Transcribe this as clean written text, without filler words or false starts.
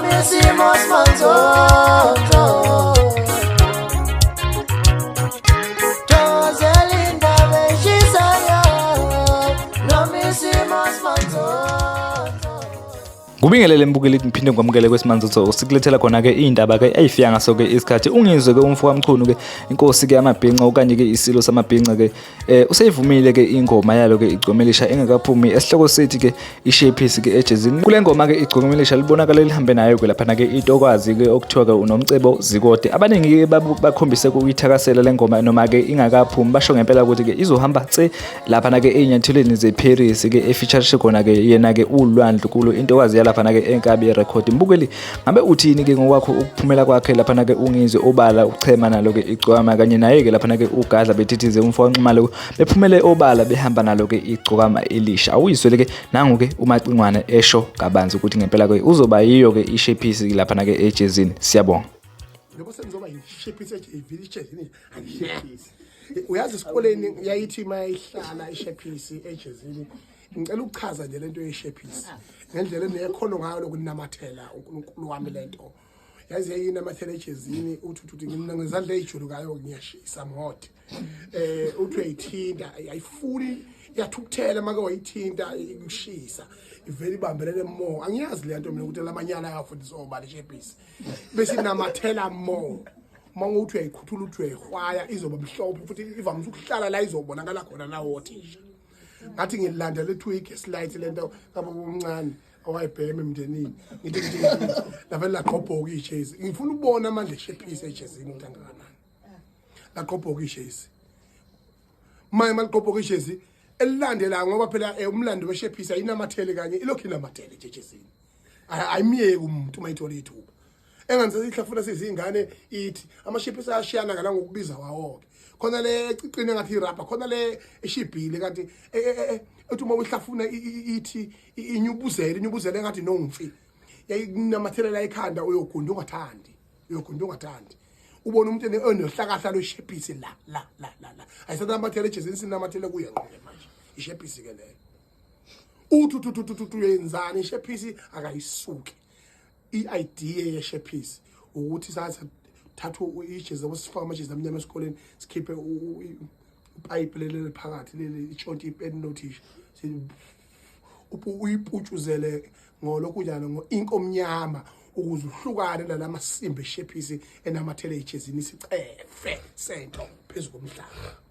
Noma isimo simanzonzo. Thokozela indaba eshisayo. Noma isimo simanzonzo. Kubingelele mbukeli, ngiphinde ngikwamukele kwesimanzotho, sikulethela khona ke iy'ndaba ke ey'fika ngaso ke isikhathi. Ungizwe ke umfo kaMchunu ke, inkosi ke yamabhinca okanye ke isilo samabhinca ke, useyivumile ke ingoma yalo ke Igcomelisha engakaphumi, esihloko sithi ke ishephisi ke ejezini. Kule ngoma ke Igcomelisha libonakala lihambe nayo ke laphana ke intokazi ke okuthiwa ke uNomcebo Zikode. Abaningi ke bakhombise ukuyithakasela le ngoma noma ke ingakaphumi, basho ngempela ukuthi ke izohamba tse laphana ke ey'nyathelweni zeParis ke efeaturishe khona ke yena ke uLwandle kulo intokazi yalaphana ke enkabi record. Mbukeli, ngabe uthini ke ngokwakho ukuphumela kwakhe laphana ke uNgizwe obala uchema nalo ke igcokama, kanye naye ke laphana ke uGadla bethithize umfo kaNxumalo bephumele obala behamba nalo ke igcokama elisha? Awuyizwele ke nangu ke uMacingwane esho kabanzi ukuthi ngempela ke uzoba yiyo ke ishephisi laphana ke ejezini. Siyabonga. Njengoba sengizoba yishephisi ejivile ejezini, ayishephisi. Uyazi, esikoleni yayithi uma ihlala ishephisi ejezini, ngicela ukuchaza nje lento yeshephisi ngendlela enekhono ngayo lokunamathela. UNkulunkulu wami, lento yazi yayinamathela ejezini, uthi uthi mina ngezandla ey'julukayo ngiyashisa mhot, uthi uyayithinta, ayifuni, iyathukuthela make wayithinta, ikushisa, ivele ibambelele mo. Angiyazi le nto mina ukuthi lamanyala ayafundiswa obani ishebhisi, bese inamathela mo. Uma uthi uyayikhuthula, uthi uyayihwaya, izoba mhlophe futhi ivamise ukuhlala la izobonakala khona nawo othisha. Ngathi ngilandela ethiwa i-gaslight lento kababa omncane owayebhema emndenini, ngithi lavele laqobhoka ijezi. Ngifuna ukubona amandla eshephisi ejezini ukuthi angakanani. Laqobhoka ijezi, manje maliqobhoka ijezi elilandelayo, ngoba phela umlando weshephisi ayinamathele kanye, ilokhu inamathele nje ejezini, ayimiyeki umuntu uma ithola ithuba. Enganise ihlafuna sizingane ithi amashephisi ayashiyana ngala ngokubiza wawo-ke, khona le eciqine ngathi irabha, khona le eshibhile, kanti ethi uma uyihlafuna ithi inyubuzele inyubuzele ngathi nomfi, yayinamathelela ekhanda, uyogunda ungathandi, uyogunda ungathandi. Ubona umuntu enohlakahla lweshephisi la la la la la, ayisanamathele ejezini, sinamathele kuye ngqo manje ishephisi ke leyo. Uthi uthi uthi uthi uyenzani ishephisi akayisuki. I-idea yeshephisi ukuthi sathatha ijezi yabo, sifake amajezi amnyama esikoleni, sikhiphe upayipi leli phakathi leli itshontshe ipeni lothisha, uyiputshuzele ngolokhu njalo ngo-ink omnyama ukuze uhlukane nalamasimba eshephisi enamathele ejezini, isicefe sento phezu komhlaba.